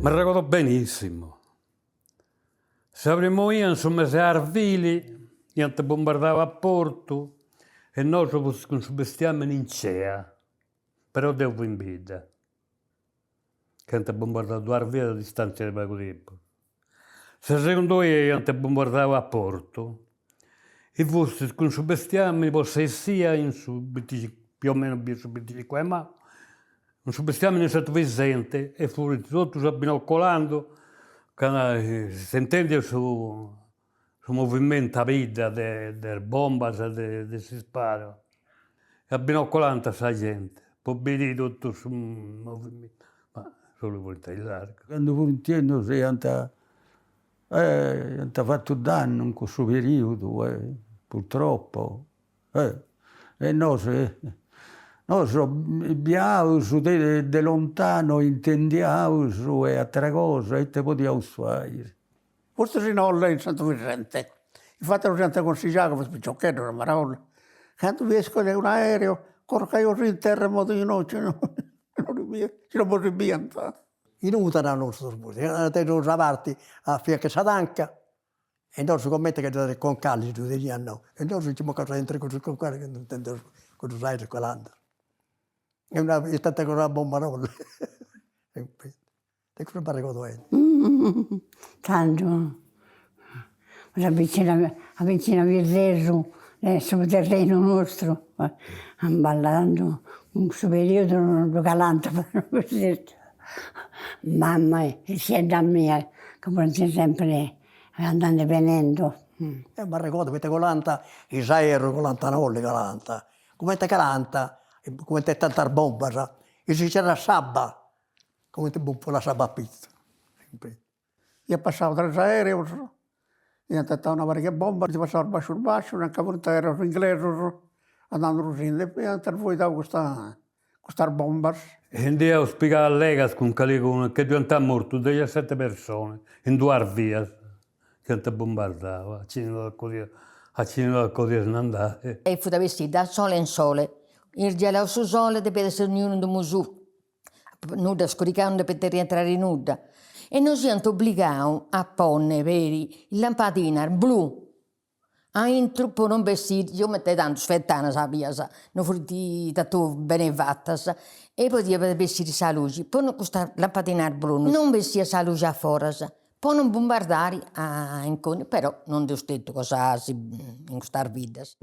M'arregodo benissimu. Sa primu 'ia in su mese 'e arbili iant bombardau a Portu e nosu fustis cun su bestiamini in cea, però deu fui in bidda, ca iant bombardau duas bias a distanzia de pagu tempus. Sa segundu 'ia iant bombardau a Portu e fustis cun su bestiamini po s'essia in su binticincu più o meno su binticincu 'e maju, cun su bestiamini in Santu Vissente e furint totus abinocolando ca s'intendiat su su movimentu a bidda de de is bombas e de s'isparu e abinocolant sa genti po biri totu su movimentu, ma solu furint aillargu. Candu furint 'ennius iant iant fatu dannu in cussu periodu purtroppo e nosu nosu biaus de de lontanu intendiaus e atera cosa ite podiaus fai. Fustis in olla in Santu Vissente, infati nos iant consigiau ca fustis piciocheddos a marolla, candu bieis colai un'aereu corcaiosì in terra in modu chi no chi non bos biant. In Utara nosu puru, teneus sa parti a fiancu 'e sa tanca e nosu comente ca ddu concalis ddu teniat no, e nosu nci mocaus aintru 'e cussus concalis candu intendeus cussus aereus colandi. E una 'etanta una bombarolla De cussu m'arregodu 'eni. Candu sa vicina sa vicina Pirresu de su terrenu nostru ballandu in cussu periodu non ddu calant mamma e tziedda mia ca funt sempri andende e benendu. Deu m'arregodu poita colant is aerus colant a Nolli calant, cumenti calant, cumenti 'etant is bombas, e si nc'era s'abba Cumenti buffulat s'abba a pitzu. Iat passau tres aereus, iant 'etau una pariga 'e bombas, funt passaus bascius bascius, nca furint aereus inglesus andandurusindi e iant sboidau custa custas bombas. E nd'iaus pigau allegas cun calicunu che ddu iant mortu dexesseti personas in duas vias chi ant bombardau, a chini no acodiat a chini no acodiat si nd'andai. E fut a bessiri da sole in sole, irgelau su sole depiat essi donniunu in domu sua Nudda scurigau non depiat rientrare nudda e nos iant obligau a ponni peri is lampadinas blu aintru po non bessiri, sigomente tantu is fentanas a bias non furint totu beni fatas e podiat bessiri sa luxi, po custas lampadinas blu non bessiat sa luxi a foras po non bombardari a però non nd'eus tentu cosas in custas biddas.